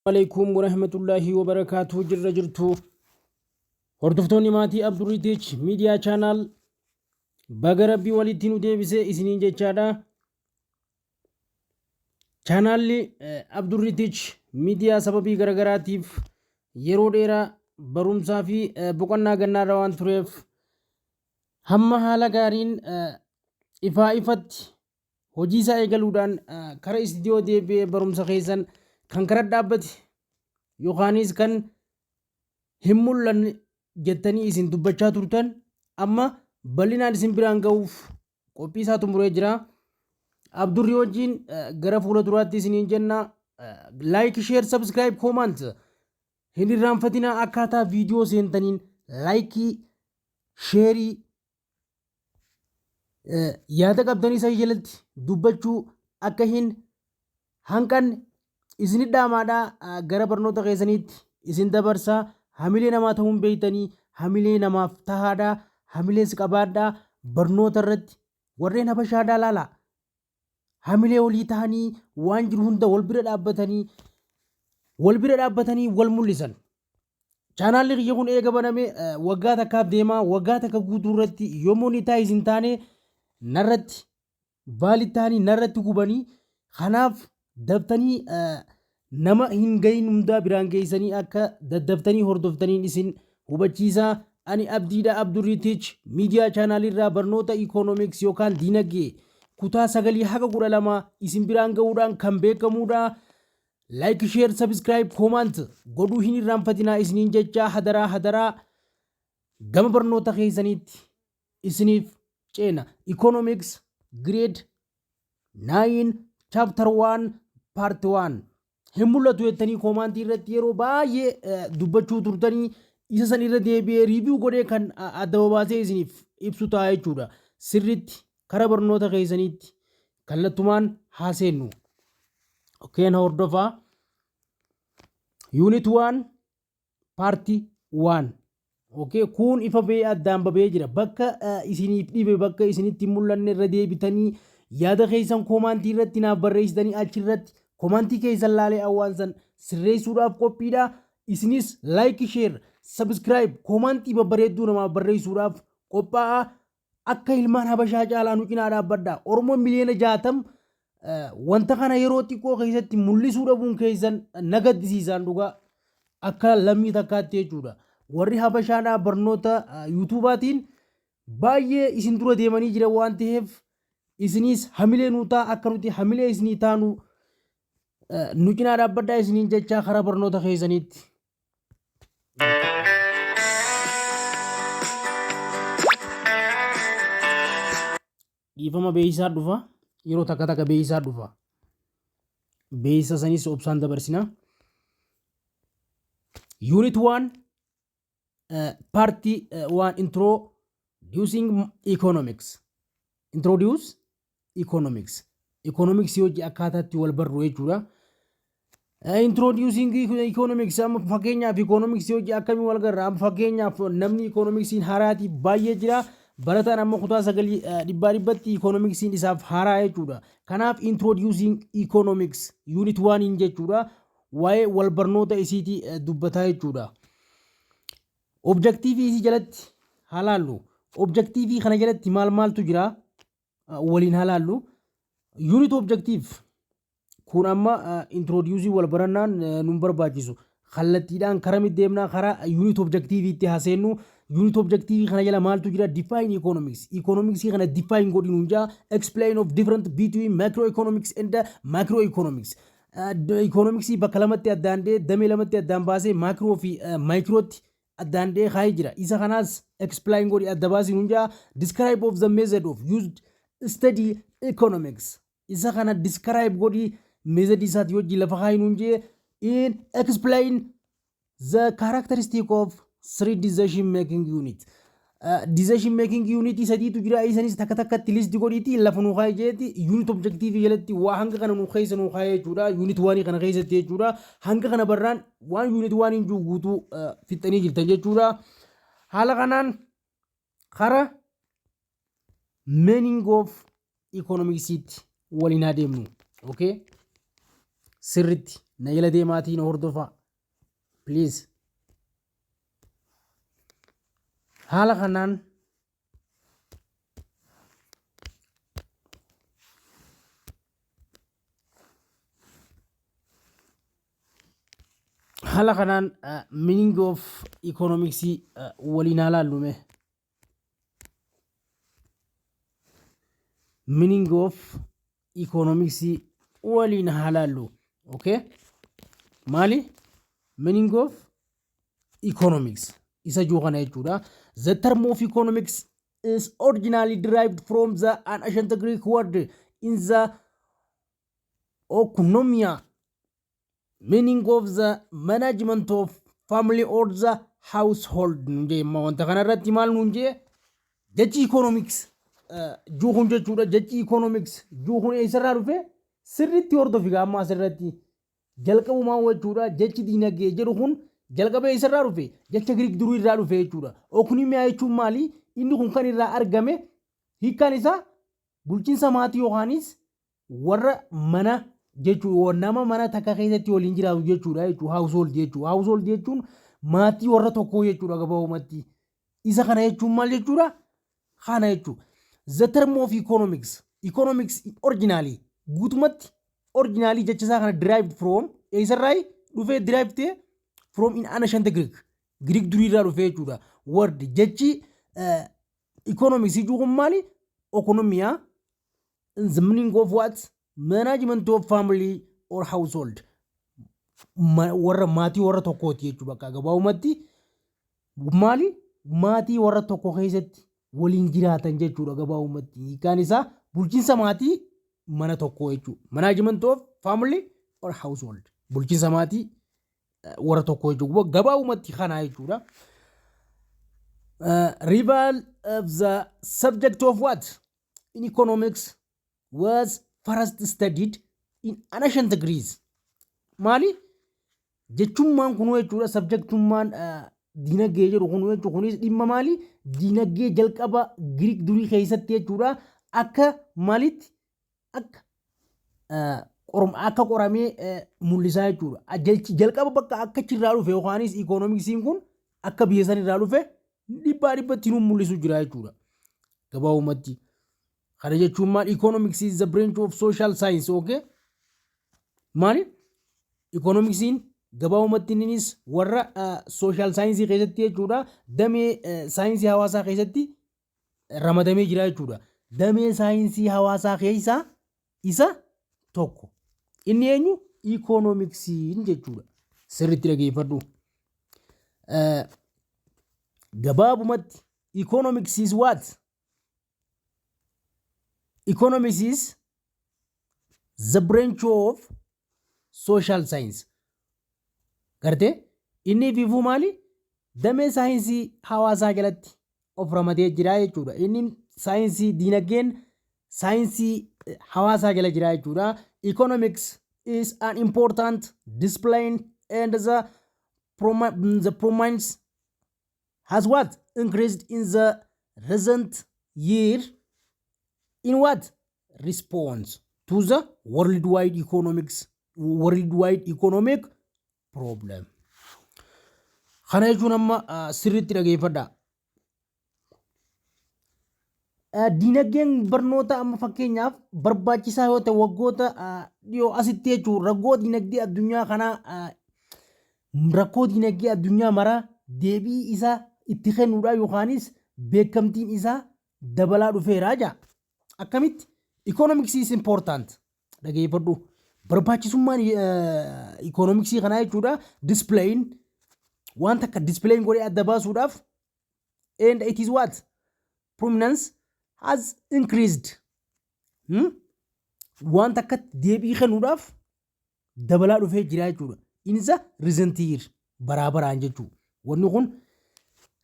Alaikum warahmatullahi wabarakatuh. Jirra jirtu, hordoftoonni maatii Abdurriitich Miidiyaa Channel? Baga Rabbii walitti nu deebisee isiniin jechaadha. Chaanaalli Abdurriitich Miidiyaa sababii garagaraatiif yeroo dheeraa barumsaa fi boqonnaa gannaarra waan tureef, hamma haala gaariin ifaa ifatti hojii isaa eegaluudhaan kara istiidiyoo deebi'ee barumsa keessan kan kara dhaabbate yookaanis kan hin mul'anne jettanii isin dubbachaa turtan amma bal'inaan isin biraan ga'uuf qophii isaa xumuree jira. Abdurri wajjin gara fuula duraatti isiniin jenna. Like, share, subscribe, comment hin irraanfatinaa. Akkaataa viidiyoo seentaniin like, share, yaada qabdanii isa jalatti dubbachuu akka hin hanqanne isinit dhaamaadhaa. Gara barnoota keessaniitti isin dabarsaa. Hamilee namaa ta'uun beektanii, hamilee namaaf tahaadhaa, hamilees qabaadhaa. Barnoota irratti warreen habashaadhaa laalaa, hamilee olii ta'anii waan jiru hunda wal bira dhaabbatanii, wal bira dhaabbatanii wal mul'isan. Chaanaalli kiyya kun eega baname waggaa takkaaf deemaa. Waggaa takka guutuu irratti yommuu ni taa'is hin taane narratti baali ta'anii narratti gubanii. Kanaaf daftanii nama hin gahin hundaa biraan geessanii akka daddaftanii hordoftaniin isin hubachiisaa. Ani Abdiidha, Abdurriitich Miidiyaa Chaanaalirraa barnoota economics yookaan diinagdee kutaa 9 haga 12 isin biraan ga'uudhaan kan beekamuudha. Like, share, subscribe, comment godhuu hin irraanfatinaa isiniin jecha. Hadaraa, hadaraa, gama barnoota keessaniitti isiniif ceena. Economics grade 9, chapter 1, part 1 hin mul'atu jettanii comment irratti yeroo baay'ee dubbachuu turtanii, isa san irra deebi'ee review godhee kan adda babaasee isiniif ibsu ta'a jechuudha. Sirritti kara barnoota keessaniitti kallattumaan haaseennu. Okay, na hordofaa. Unit 1, part 1. Okay, kun ifa ba'ee addaan babee jira. Bakka isiniif dhibe, bakka isinitti hin mul'anne irra deebitanii yaada keessan comment irratti naaf barreessitanii, achirratti comment keessan laalee awwaan san sirreessuudhaaf qophiidha. Isinis like, share, subscribe, comment babbareedduu namaaf barreessuudhaaf qophaa'aa. Akka ilmaan habashaa caalaa nu cinaa dhaabbadha. Oromoon miliyoona 60 wanta kana yeroo xiqqoo keessatti mul'isuu dhabuun keessan na gaddisiisaan dhugaa, akka lammii takkaatti jechuudha. Warri habashaadhaa barnoota yuutuubaatiin baay'ee isin dura deemanii jiran waan ta'eef, isinis hamilee nuu ta'a, akka nuti hamilee isinii taanu nu cinaa dhaabbadhaa isiniin jechaa karaa barnoota keessaniitti. Dhiifama, beeksisaa dhufa. Yeroo takka takka beeksisaa dhufa. Beeksisa sanis obsaan dabarsina. Unit 1, part 1, introducing economics. Introduce economics. Economics hojii akkaataatti wal barru jechuudha. Introducing economics. Amma fakkeenyaaf economics hojii akkamii wal garra? Amma fakkeenyaaf namni economicsiin haaraatiif baay'ee jira. Barataan amma kutaa 9 dhibbaa dhibbatti economicsiin isaaf haaraa jechuudha. Kanaaf introducing economics unit 1 jechuudha. Waa'ee wal barnoota isiitii dubbataa jechuudha. Objective isii jalatti haa laallu. Objective kana jalatti maal maaltu jira? Waliin haa laallu. Unit objective kun amma introduce wal barannaan nun barbaachisu. Kallattiidhaan karaa deemnaa karaa unit objectiveitti haa seennu. Unit objective kana jala maaltu jira? Define economics. Economics kana define godhi nuun jaa. Explain of different between macroeconomics and microeconomics. Economics bakka lamatti addaan dhee, damee lamatti addaan baasee, macro fi microtti addaan dhee kaayee jira. Isa kanaas explain godhi, adda baasii nuun jaa. Describe of the method of used study economics. Isa kana describe godhi, method isaati wajjin lafa kaayee nuun jee. In explain the characteristic of three decision making unit. Decision making unit sadiitu jira, isanis takka takkatti list godhiiti lafa nuu kaayee jeeti. Unit objective jalatti waa hanga kana nuu keessa nuu kaayee jechuudha. Unit 1 kana keessatti jechuudha. Hanga kana barraan waan unit 1 hin jiru guutuu fixxanii jirtan jechuudha. Haala kanaan kara meaning of economicsiitti waliin adeemnu. Okay? Sirritti. Na jala deemaatii na hordofaa. Please. Haala kanaan haala kanaan meaning of economics waliin haa laallu mee. Meaning of economics waliin haa laallu. Okay? Maali? Meaning of economics isa jiru kana jechuudha. The term of economics is originally derived from the an ancient Greek word in the oikonomia, meaning of the management of family or the household nuun jee. Amma wanta kana irratti maal nuun jee? Jechi economics juu kun jechuudha. Jechi economics juu kun eessarraa dhufe? Sirriitti hordofi gaa. Amma asirratti jalqabumaan jechuudha, jechi diinagdee jedhu kun jalqaba eessarraa dhufe? Jecha Giriik durii irraa dhufe jechuudha. Okonomiyaa jechuun maali? Inni kun kan irraa argame hiikkaan isaa bulchiinsa maatii yookaanis warra mana jechuudha, nama mana takka keessatti waliin jiraatu jechuudha jechuudha. Household jechuudha. Household jechuun maatii warra tokkoo jechuudha gabaabumatti. Isa kana jechuun maal jechuudha? Kana jechuudha. The term of economics, economics originally, guutumatti originally jecha isaa kana derived from eessarraa dhufee? Derived ta'e from in ancient Greek, Greek durii irraa dhufee jechuudha. Word jechi economics jechuun kun maali? Okonomiyaa in the meaning of what? Management of family or household. Warra maatii warra tokkooti jechuudha. Bakka gabaabumatti maali? Maatii warra tokko keessatti waliin jiraatan jechuudha gabaabumatti. Hiikaan isaa bulchiinsa maatii mana tokkoo jechuudha. Management of family or household. Bulchiinsa maatii warra tokkoo jechuudha. Gabaabumatti kanaa jechuudha. Rival of the subject of what? In economics was first studied in ancient Greece. Maali? Jechummaan kunuu jechuudha, subjectummaan diinagdee jedhu kunuu jechuudha, kunis dhimma maali? Diinagdee jalqaba Giriik durii keessatti jechuudha, akka maalitti akka akka qoramee mul'isaa jechuudha. Jalqaba bakka akka achirraa dhufe yookaanis ikoonomiksiin kun akka biyya sanirraa dhufe dhibbaa dhibbatti nuun mul'isu jira jechuudha. Gabaabumatti. Kana jechuun maal? Economics is the branch of social science, okay? Maali? Economicsiin gabaabumatti innis warra social science keessatti jechuudha, damee saayinsii hawaasaa keessatti ramadamee jira jechuudha. Damee saayinsii hawaasaa keessaa isa tokko. Inni eenyu? Economicsiin jechuudha. Sirriitti dhageeffadhu. Gabaabumatti economics is what? Economics is the branch of social science. Gartee inni ififuu maali? Damee saayinsii hawaasaa jalatti of ramadee jira jechuudha. Inni saayinsii diinagdeen saayinsii hawaasaa jala jira jechuudha. Economics is an important discipline and the prominence has what? Increased in the recent year in what? Response to the worldwide economic problem. Kana jechuun amma sirriitti dhageeffadha. Diinagdeen barnoota amma fakkeenyaaf barbaachisaa yoo ta'e, waggoota dhiyoo asitti jechuun rakkoo diinagdee addunyaa kanaa, rakkoo diinagdee addunyaa maraa deebii isaa itti kennuudha yookaanis beekamtiin isaa dabalaa dhufeera jaa. Akkamitti? Economics is important. Dhageeffadhu. Barbaachisummaan economicsii kanaa jechuudha. Discipline waan takka discipline godhee adda baasuudhaaf and it is what? Prominence has increased. Waan takka deebii kennuudhaaf dabalaa dhufee jira jechuudha. In the recent year baraa baraan jechuudha. Wanni kun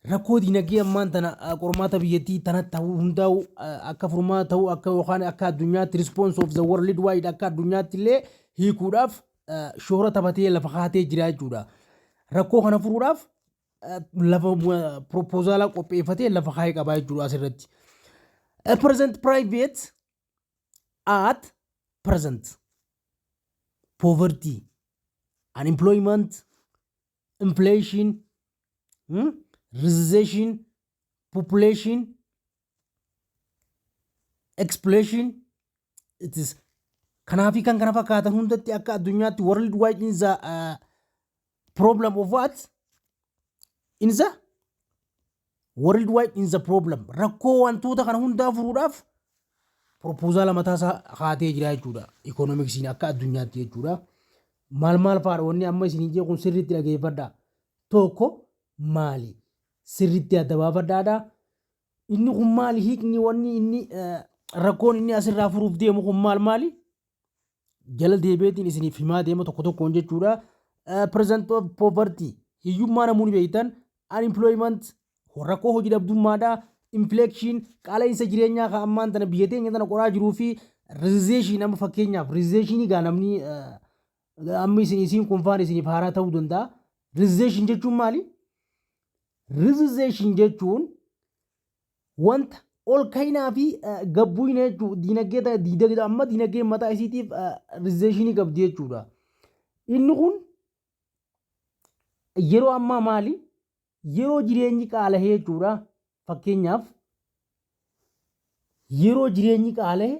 rakkoo diinagdee ammaan tana qormaata biyyattii tana ta'uu hundaa'u akka furmaata ta'uu akka yookaan akka addunyaatti response of the world wide akka addunyaatti illee hiikuudhaaf shoora taphatee lafa kaatee jira jechuudha. Rakkoo kana furuudhaaf lafa proposal qopheeffatee lafa kaayee qabaa jechuudha asirratti. Present private at present poverty. Unemployment, inflation, recession, population explosion, it is kanaafi kan kana fakkaatan hundatti akka addunyaatti world wide in the problem of what? In the world wide in the problem, rakkoo wantoota kana hundaa furuudhaaf proposal mataa isaa kaatee jira jechuudha. Economicsiin akka addunyaatti jechuudha. Maal maal fa'aadha wanni amma isin jee kun? Sirriitti dhageeffadhaa. Tokko maali? Sirriitti adda baafadhaadha. Inni kun maali? Hiikni wanni inni rakkoon inni asirraa furuuf deemu kun maal maali? Jala deebiitiin isiniif himaa deema tokko tokkoon jechuudha. Present of poverty, hiyyummaa namoonni beektan, unemployment, rakkoo hojii dhabdummaadha. Inflation, qaala'insa jireenyaa kan ammaan tana biyya teenya tana qoraa jiruu fi recession. Amma fakkeenyaaf recessionii gaa namni amma isin kun faan isiniif haaraa ta'uu danda'a. Recession jechuun maali? Recession jechuun wanta ol ka'inaa fi gabbuina jechuudha. Dinagdee amma dinagdeen mataa isiitiif recessionii qabdi jechuudha. Inni kun yeroo ammaa maali? Yeroo jireenyi qaala'ee jechuudha. Fakkeenyaaf yeroo jireenyi qaala'e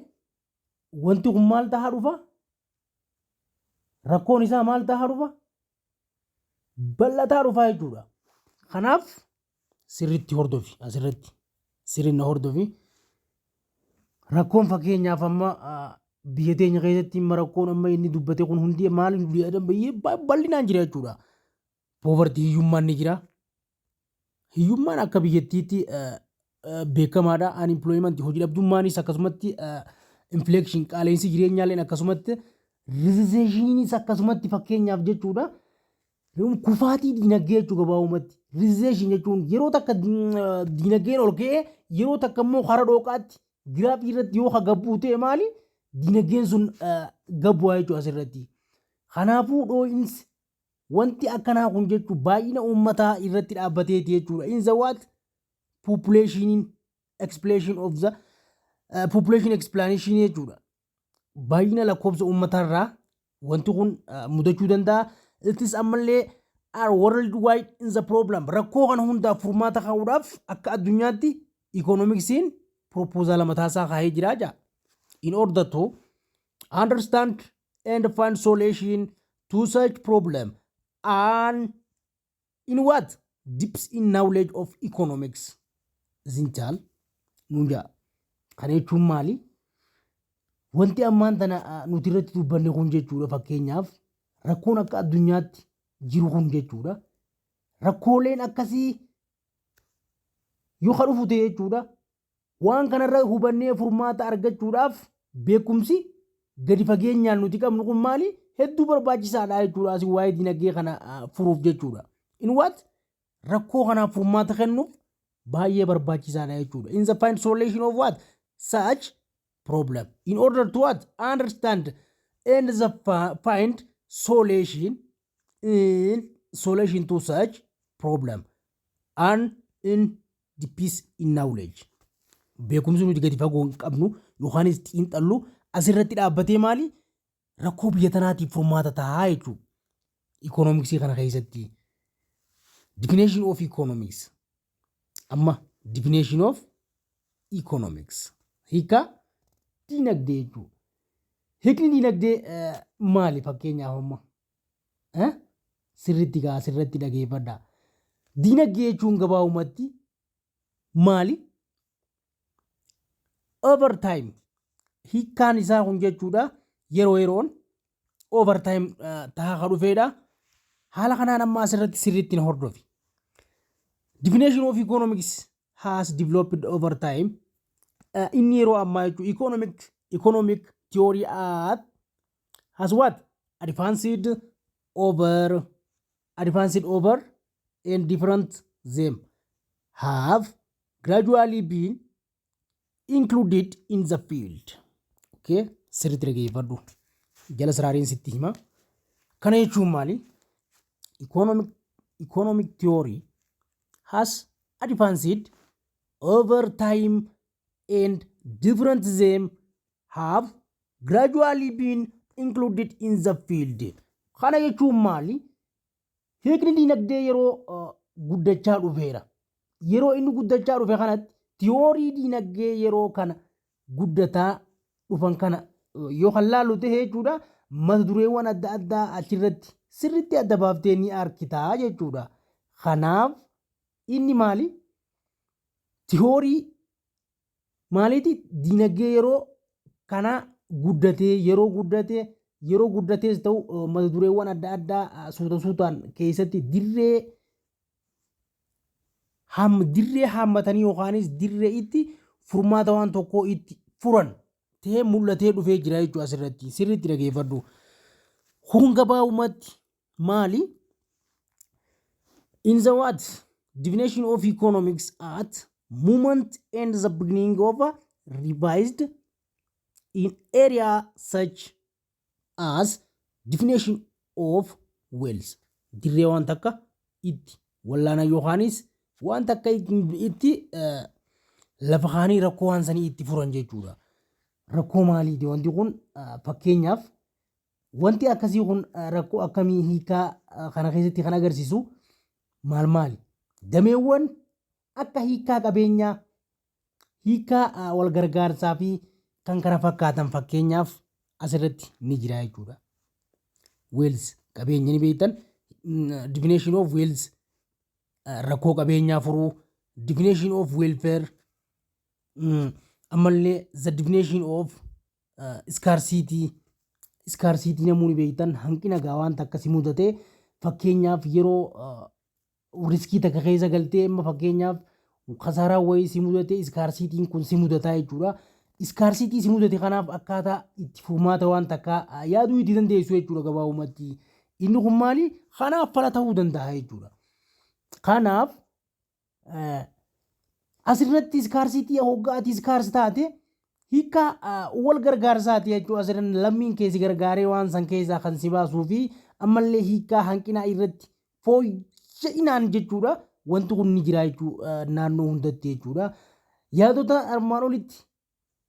wanti kun maal tahaa dhufa? Rakkoon isaa maal tahaa dhufa? Bal'ataa dhufa jechuudha. Kanaaf sirriitti hordofi, asirratti sirriin hordofi. Rakkoon fakkeenyaaf amma biyya teenya keessatti amma rakkoon amma inni dubbate kun hundi maal bal'inaan jira jechuudha. Poverty, hiyyummaan ni jira. Hiyyummaan akka biyyattiitti beekamaadha. Unemployment, hojii dhabdummaanis akkasumatti, inflation, qaala'insi jireenyaalleen akkasumatti, recessioniinis akkasumatti fakkeenyaaf jechuudha. Kufaatii dinagdee jechuu gabaabumatti. Recession jechuun yeroo takka dinagdeen ol ka'ee yeroo takka immoo hara dhooqaatti giraafii irratti yoo gabbuu ta'e maali? Dinagdeen sun gabbu'aa jechuudha asirratti. Kanaafuu dhoo'insi wanti akkanaa kun jechuun baay'ina uummataa irratti dhaabbateeti jechuudha. In the what? Population explanation of the population explanation jechuudha. Baay'ina lakkoofsa uummatarraa wanti kun mudachuu danda'a. It ammallee are worldwide in the problem. Rakkoo kana hundaaf furmaata kaa'uudhaaf akka addunyaatti economicsiin proposal mataasaa kaa'ee jira jaa. In order to understand and find solution to such problem and in what deeps in knowledge of economics essential nuun jaa. Kana jechuun maali? Wanti ammaan tana nuti irratti dubbanne kun jechuudha, fakkeenyaaf rakkoon akka addunyaatti jiru kun jechuudha. Rakkooleen akkasii yoo ka dhufu ta'e jechuudha. Waan kanarra hubannee furmaata argachuudhaaf beekumsi gadi fageenyaan nuti qabnu kun maali? Hedduu barbaachisaadha jechuudha asii waa'ee dinagdee kana furuuf jechuudha. In what? Rakkoo kanaaf furmaata kennuuf baay'ee barbaachisaadha jechuudha. In the find solution of what? Such problem. In order to what? Understand and the find solution in solution to such problem and in the peace in knowledge. Beekumsi nuti gadi fagoo hin qabnu yookaanis xiinxallu asirratti dhaabbatee maali? Rakkoo biyya tanaatiif furmaata ta'a jechuudha. Economicsii kana keessatti. Definition of economics. Amma definition of economics. Hiika dinagdee jechuudha. Hiikni dinagdee maali fakkeenyaaf amma? Sirriitti gaa sirriitti dhageeffadhaa. Dinagdee jechuun gabaabumatti maali? Over time hiikkaan isaa kun jechuudha, yeroo yeroon over time tahaa kan dhufeedha. Haala kanaan amma asirratti sirriitti na hordofi. Definition of economics has developed over time. Inni yeroo ammaa jechuun economic theory at has what? Advanced over and different them have gradually been included in the field. Okay, sirriitti dhageeffadhu. Jala siraariin sitti hima. Kana jechuun maali? Economic theory has advanced over time and different them have gradually been included in the field. Kana jechuun maali? Hiikni diinagdee yeroo guddachaa dhufeera. Yeroo inni guddachaa dhufe kanatti, tiyoorii diinagdee yeroo kana guddataa dhufan kana yoo kan laallu ta'e jechuudha, mata dureewwan adda addaa achirratti sirriitti adda baaftee ni argitaa jechuudha. Kanaaf inni maali? Tiyoorii maaliiti? Diinagdee yeroo kana guddatee, yeroo guddatees ta'u, mata dureewwan adda addaa suuta suutaan keessatti dirree haammatanii yookaanis dirree itti furmaata waan tokkoo itti furan ta'ee mul'atee dhufee jira jechuudha. Asirratti sirriitti dhageeffadhu. Kun gabaabumatti maali? In the what? Definition of economics at moment and the beginning of a revised in area such as definition of wealth. Dirree waan takka itti wallaana yookaanis waan takka itti lafa kaanii rakkoo waan sanii itti furan jechuudha. Rakkoo maaliiti wanti kun? Fakkeenyaaf, wanti akkasii kun rakkoo akkamii hiikaa kana keessatti kan agarsiisu maal maali? Dameewwan akka hiikaa qabeenyaa, hiikaa wal gargaarsaa fi kan kana fakkaatan fakkeenyaaf asirratti ni jira jechuudha. Wealth, qabeenya ni beektan, definition of wealth, rakkoo qabeenyaa furuu, definition of welfare, ammallee the definition of scarcity. Scarcity namoonni beektan hanqina gaa waan takka si mudate. Fakkeenyaaf, yeroo risk takka keessa galtee, amma fakkeenyaaf kasaaraa wayii si mudate, scarcityn kun si mudataa jechuudha. Scarcity si mudate kanaaf akkaataa itti furmaata waan takka yaaduu itti dandeessu jechuudha gabaabumatti. Inni kun maali? Kanaaf fala ta'uu danda'a jechuudha. Kanaaf asirratti scarcity hoggaa ati scarce taate hiika wal gargaarsaati jechuudha. Asirratti lammiin keessi gargaaree waan san keessaa kan si baasuu fi ammallee hiikaa hanqinaa irratti fooyya'inaan jechuudha. Wanti kun ni jira jechuudha naannoo hundatti jechuudha. Yaadota armaan olitti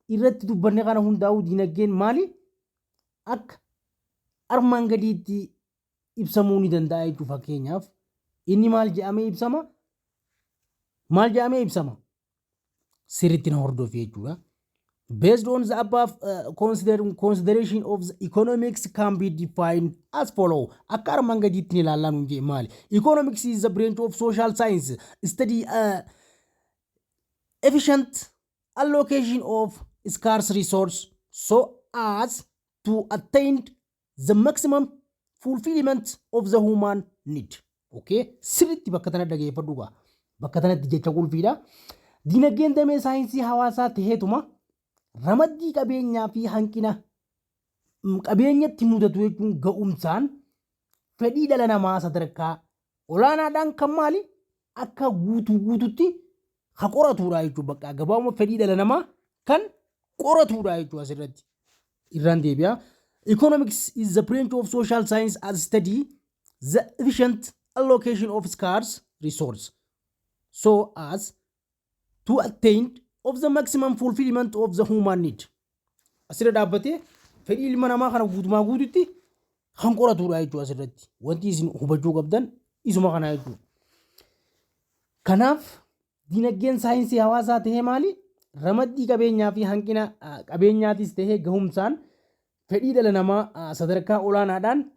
irratti dubbanne kana hundaa'uu diinagdeen maali? Akka armaan gadiitti ibsamuu ni danda'a jechuudha. Fakkeenyaaf, inni maal jedhamee ibsama? Maal jedhamee ibsama? Sirriitti na hordofi jechuudha. Based on the above consideration of the economics can be defined as follow. Akka armaan gadiitti ni ilaallaa nuun jee maali? Economics is the branch of social science study efficient allocation of scarce resource so as to attain the maximum fulfillment of the human need. Okay? Sirriitti bakka tana dhageeffadhu gaa. Bakka tanatti jecha qulfiidha. Dinagdeen damee saayinsii hawaasaa taheetuma ramaddii qabeenyaa fi hanqina qabeenyatti mudatu jechuun ga'umsaan fedhii dhala namaa sadarkaa olaanaadhaan kan maali akka guutuu guututti ka qoratudha jechuudha. Bakka gabaabuma fedhii dhala namaa kan qoratudha jechuudha asirratti. Irraan deebi'a. Economics is the branch of social science as study the efficient allocation of scarce resource so as to attain of the maximum fulfillment of the human need. Asirra dhaabbatee fedhii ilma namaa kana guutumaa guututti kan qoratudha jechuudha asirratti. Wanti isin hubachuu qabdan isuma kana jechuudha. Kanaaf dinagdeen saayinsii hawaasaa tahee maali? Ramaddii qabeenyaa fi hanqina qabeenyaatis tahee gahumsaan fedhii dhala namaa sadarkaa olaanaadhaan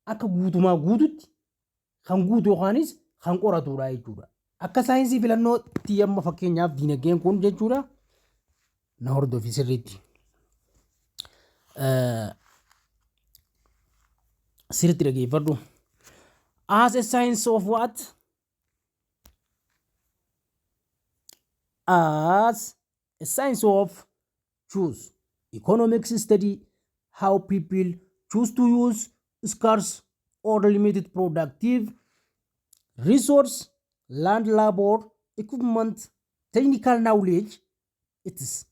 akka guutumaa guututti kan guutu yookaanis kan qoratudha jechuudha. Akka saayinsii filannootti amma fakkeenyaaf dinagdeen kun jechuudha, na hordofi sirriitti. Sirriitti dhageeffadhu. As a science of what? As a science of choose. Economics study how people choose to use scarce or limited productive resource, land, labor, equipment, technical knowledge. It is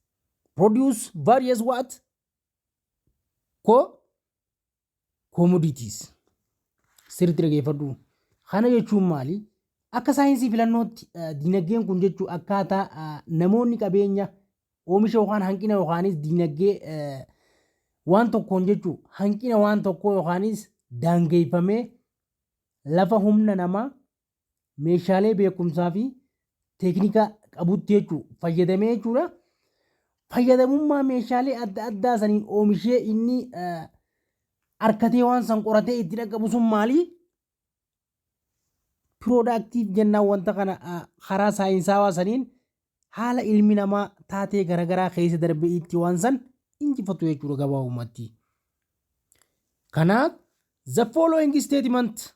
produce various what? Commodities. Sirriitti dhageeffadhu. Kana jechuun maali? Akka saayinsii filannootti dinagdeen kun jechuun akkaataa namoonni qabeenya oomisha yookaan hanqina yookaanis dinagdee waan tokkoon jechuun hanqina waan tokkoo yookaanis daangeeffamee lafa humna namaa, meeshaalee beekumsaa fi teeknika qabutti jechuu fayyadamee jechuudha. Fayyadamummaa meeshaalee adda addaa saniin oomishee inni harkatee waan san qoratee itti dhaqqabu sun maali? Productive jennaan. Wanta kana karaa saayinsaawaa saniin haala ilmi namaa taatee garaagaraa keessa darbee itti waan san injifatu jechuudha gabaabumatti. Kanaaf, the following statement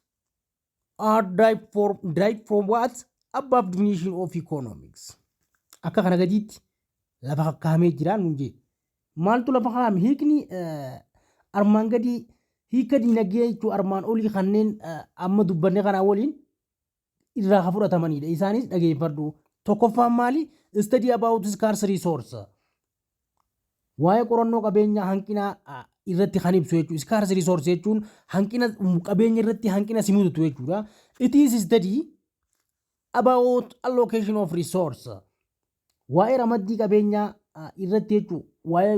are derived from what above definition of economics. Akka kana gadiitti lafa kakkaa'amee jira nuun jee. Maaltu lafa kaa'ame? Hiikni armaan gadii hiika dinagdee jechuun armaan olii kanneen amma dubbanne kanaa waliin irraa kan fudhatamanidha. Isaanis dhageeffadhu. Tokkoffaan maali? Study about scarce resource. Waa'ee qorannoo qabeenyaa hanqinaa irratti kan ibsu jechuudha. Scarce resource jechuun hanqina qabeenya irratti hanqina si mudatu jechuudha. It is study about allocation of resource. Waa'ee ramaddii qabeenyaa irratti jechuudha. Waa'ee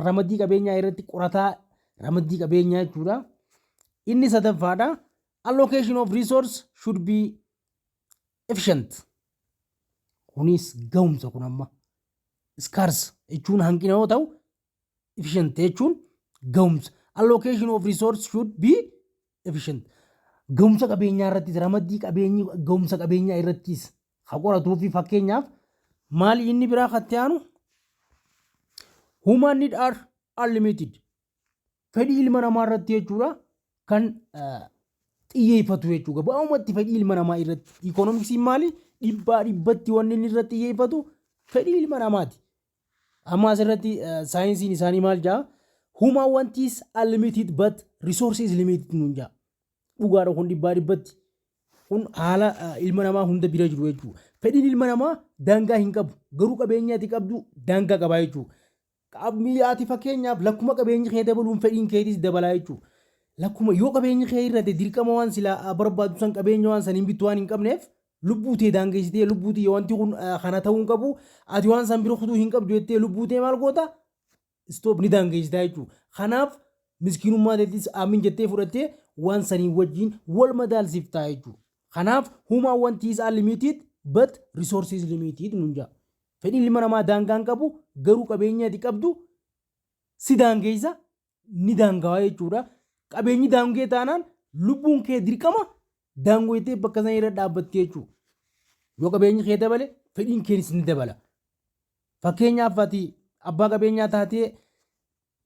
ramaddii qabeenyaa irratti qorataa ramaddii qabeenyaa jechuudha. Inni sadaffaadha. Allocation of resource should be efficient. Kunis gahumsa kun amma. Scarce jechuun hanqina yoo ta'u, efficient jechuun gahumsa. Allocation of resource should be efficient. Gahumsa qabeenyaa irrattis, ramaddii qabeenyi gahumsa qabeenyaa irrattis haa qoratuu fi fakkeenyaaf maali inni biraa katti aanu? Human need are unlimited. Fedhii ilma namaa irratti jechuudha kan xiyyeeffatu jechuudha. Gabaabumatti fedhii ilma namaa irratti. Ikoonomiksiin maali? Dhibbaa dhibbatti wanni inni irratti xiyyeeffatu fedhii ilma namaati. Amma asirratti saayinsiin isaanii maal jaa? Human want is unlimited but resources limited nuun jaa. Dhugaadha kun dhibbaa dhibbatti. Kun haala ilma namaa hunda bira jiru jechuudha. Fedhiin ilma namaa daangaa hin qabu. Garuu qabeenya ati qabdu daangaa qabaa jechuudha. Ati fakkeenyaaf lakkuma qabeenyi kee dabaluun fedhiin keetis dabalaa jechuudha. Lakkuma yoo qabeenyi kee irratti dirqama waan silaa barbaadu san qabeenya waan san hin bittu waan hin qabneef, lubbuu tee daangeessitee, lubbuu tee wanti kun kana ta'uu hin qabu, ati waan san bira kutuu hin qabdu jettee lubbuu tee maal goota? Stop ni daangeessitaa jechuudha. Kanaaf miskiinummaa teetis aamin jettee fudhattee waan sanii wajjin wal madaalsiftaa jechuudha. Kanaaf human want is unlimited but resources limited nuun jaa. Fedhiin ilma namaa daangaa hin qabu, garuu qabeenya ati qabdu si daangeessa, ni daangawaa jechuudha. Qabeenyi daangee taanaan lubbuun kee dirqama daangoytee bakka sana irra dhaabbatti jechuudha. Yoo qabeenyi kee dabale, fedhiin keenis ni dabala. Fakkeenyaaf ati abbaa qabeenyaa taatee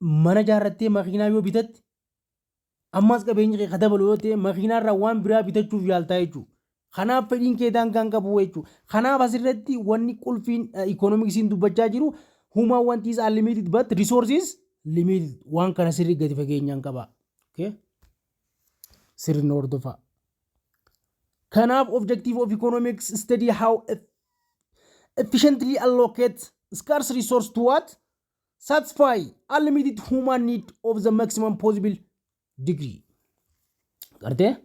mana ijaarrattee makiinaa yoo bitatte, ammas qabeenyi kee ka dabalu yoo ta'e, makiinaarraa waan biraa bitachuuf yaaltaa jechuudha. Kanaaf fedhiin kee daangaa hin qabu jechuudha. Kanaaf asirratti wanni qulfiin ikoonomiksiin dubbachaa jiru human want is unlimited but resources limited, waan kana sirrii gadi fageenyaan qaba. Sirni hordofaa. Kanaaf objective of economics study how efficiently allocate scarce resource to what? Satisfy unlimited human need of the maximum possible degree. Gartee?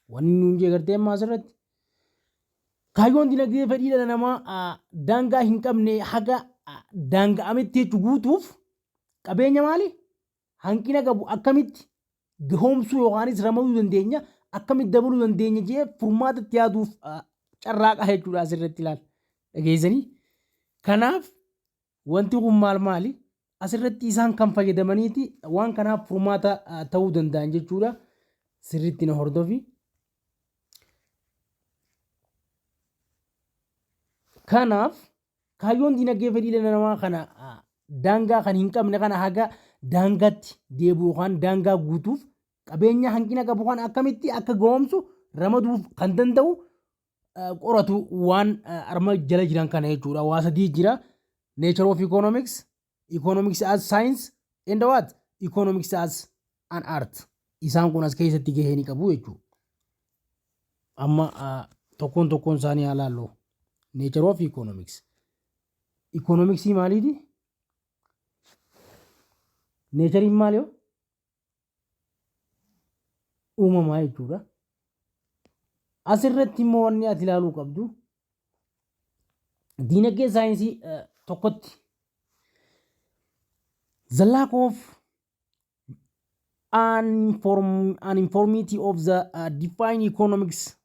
Wanni nuun jee gartee amma asirratti. Kaayyoon dinagdee fedhii dhala namaa daangaa hin qabne haga daanga'ametti jechuu guutuuf qabeenya maali? Hanqina qabu akkamitti gahoomsuu yookaanis ramaduu dandeenya, akkamitti dabaluu dandeenya jee furmaata itti yaaduuf carraaqa jechuudha asirratti ilaala. Dhageessanii? Kanaaf wanti kun maal maali? Asirratti isaan kan fayyadamaniiti waan kanaaf furmaata ta'uu danda'an jechuudha. Sirriitti na hordofi. Kanaaf kaayyoon dinagdee fedhii dhala namaa kana daangaa kan hin qabne kana haga daangaatti deebi'u yookaan daangaa guutuuf qabeenya hanqina qabu kan akkamitti akka gahoomsu ramaduuf kan danda'u qoratu waan arma jala jiran kana jechuudha. Waa sadii jira. Nature of economics, economics as science, and what? Economics as an art. Isaan kun as keessatti gahee ni qabu jechuudha. Amma tokkoon tokkoon isaanii haa laallu. Nature of economics. Economicsii maaliiti? Natureiin maali yoo? Uumamaa jechuudha. Asirratti immoo wanni ati ilaaluu qabdu diinagdee saayinsii tokkotti the lack of Uniformity of the define economics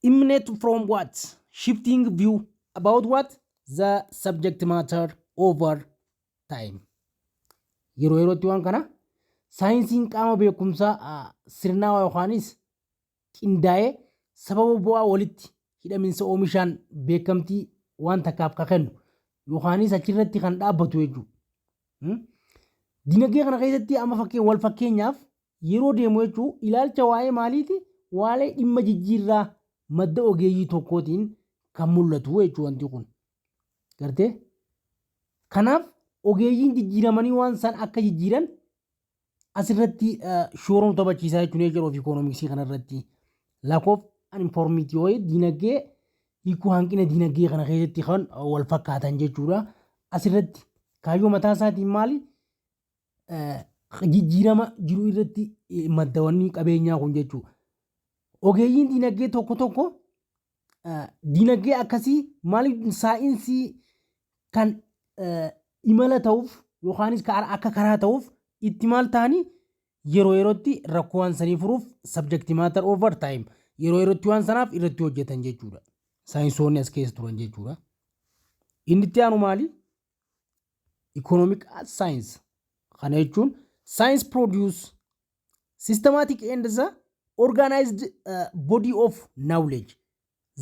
emanate from what? Shifting view about what? The subject matter over time. Yeroo yerootti waan kana saayinsiin qaama beekumsaa sirnaawaa yookaanis qindaa'ee sababa bu'aa walitti hidhaminsa oomishaan beekamtii waan takkaaf ka kennu yookaanis achirratti kan dhaabbatu jechuudha. Dinagdee kana keessatti amma fakkeen wal fakkeenyaaf yeroo deemu jechuun ilaalcha waa'ee maaliiti? Waa'ee dhimma jijjiirraa madda ogeeyyii tokkootiin kan mul'atu jechuudha wanti kun. Gartee? Kanaaf ogeeyyiin jijjiiramanii waan san akka jijjiiran asirratti shoora nu taphachiisaa jechuun nature of economics kanarratti. Lack of uniformity wayii dinagdee hiikuu hanqina dinagdee kana keessatti kan wal fakkaatan jechuudha. Asirratti kaayyoo mataa isaatiin maali? Jijjiirama jiru irratti maddawanni qabeenyaa kun jechuudha. Ogeeyyiin dinagdee tokko tokko dinagdee akkasii maaliif saayinsii kan imala ta'uuf yookaanis akka karaa ta'uuf itti maal ta'anii yeroo yerootti rakkoo waan sanii furuuf subject matter over time yeroo yerootti waan sanaaf irratti hojjetan jechuudha. Saayinsoonni as keessa turan jechuudha. Inni itti aanu maali? Economic science. Kana jechuun science produce systematic and the organized body of knowledge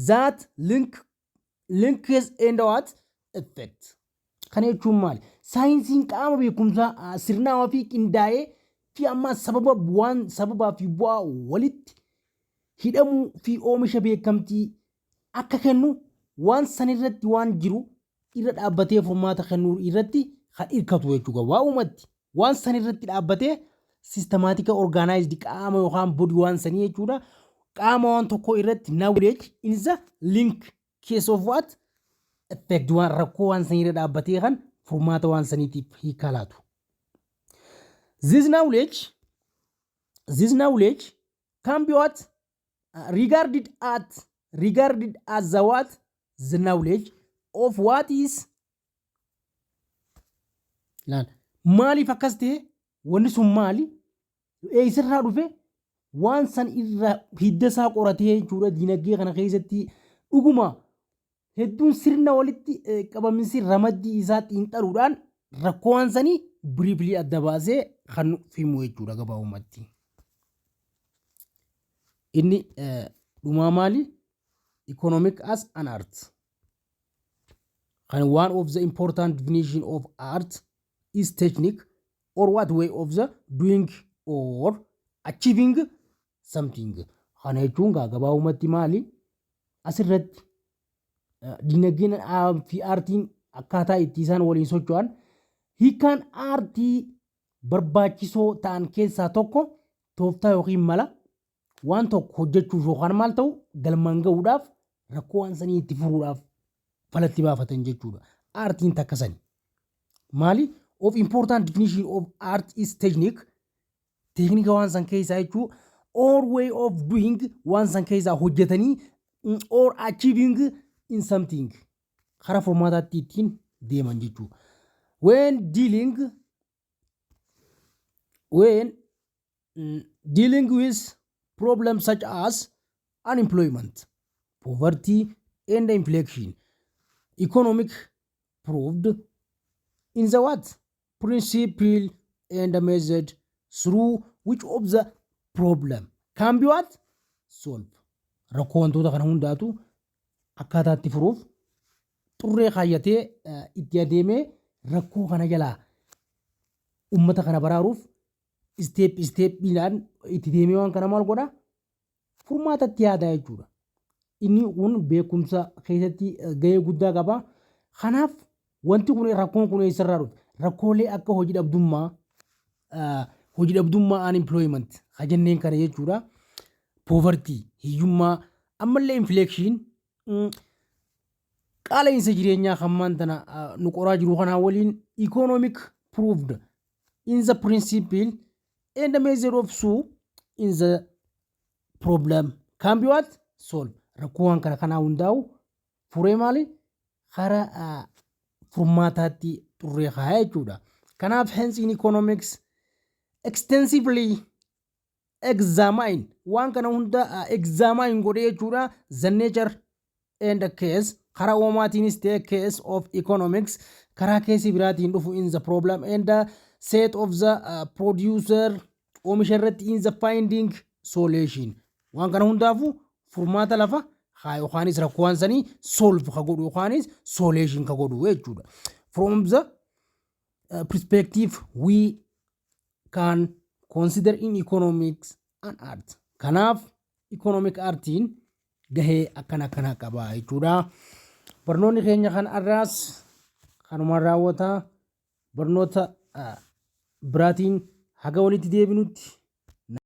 that links and what effect. Kana jechuun maali? Saayinsiin qaama beekumsaa sirnaawaa fi qindaa'ee fi amma sababa waan sababaa fi bu'aa walitti hidhamuu fi oomisha beekamtii akka kennu waan san irratti waan jiru irra dhaabbatee furmaata kennuu irratti kan hirkatu jechuudha. Waa'umatti waan san irratti dhaabbatee systematic organized qaama yookaan body waan sanii jechuudha. Qaama waan tokkoo irratti knowledge in the link case of what effect waan rakkoo waan sanii irra dhaabbatee kan furmaata waan saniitiif hiikaa laatu. This knowledge can be what regarded as the what, the knowledge of what is. Laal, maaliif akkas ta'e? Wanni sun maali? Eessarraa dhufe? Waan san irra hidda isaa qoratee jechuudha. Dinagdee kana keessatti dhuguma hedduun sirna walitti qabaminsi ramaddii isaa xiinxaluudhaan rakkoo waan sanii briefly adda baasee kan nuuf himu jechuudha gabaabumatti. Inni dhumaa maali? Economic as an art. Kan one of the important definition of art is technique or what way of the doing or achieving something. Kana jechuun gabaabumatti maali? Asirratti dinagdeen fi aartiin akkaataa itti isaan waliin socho'an, hiikaan aartii barbaachisoo ta'an keessaa tokko tooftaa yookiin mala waan tokko hojjechuuf yookaan maal ta'u galmaan gahuudhaaf rakkoo waan sanii itti furuudhaaf falatti baafatan jechuudha. Aartiin takka sani. Maali? Of important definition of art is technique. Teeknika waan san keessaa jechuu or way of doing waan san keessaa hojjetanii or achieving in something karaa furmaataatti ittiin deeman jechuudha. When dealing with problems such as unemployment, poverty, and inflation, economic proved in the what principle and method through which of the problem can be what solve. Rakkoo wantoota kana hundaatu akkaataa itti furuuf xurree kaayyatee itti adeemee rakkoo kana jalaa ummata kana baraaruuf step stepiidhaan itti deemee waan kana maal godha, furmaatatti yaada jechuudha. Inni kun beekumsa keessatti gahee guddaa qaba. Kanaaf wanti kun rakkoon kun eessarraa dhufe? Rakkoolee akka hojii dhabdummaa, unemployment ka jenneen kana jechuudha. Poverty, hiyyummaa, ammallee inflation, qaala'insa jireenyaa kan maanta nu qoraa jiru kanaa waliin economic proved in the principle and the measure of so in the problem can be what solve. Rakkoo waan kana kanaa hundaa'u furee maali karaa furmaataatti xurree kaaya jechuudha. Kanaaf hence in economics Extensively examine, waan kana hunda examine godhee jechuudha, the nature and the cause, karaa uumaatiinis ta'e cause of economics, karaa keessi biraatiin dhufu, in the problem and the set of the producer, oomisha irratti, in the finding solution, waan kana hundaafu furmaata lafa haa yookaanis rakkoowwan sanii solve ka godhu yookaanis solution ka godhu jechuudha. From the perspective we can consider in economics and art. Kanaaf economic artiin gahee akkana akkana qaba jechuudha. Barnoonni keenya kan har'aas kanumaan raawwata. Barnoota biraatiin haga walitti deebinutti.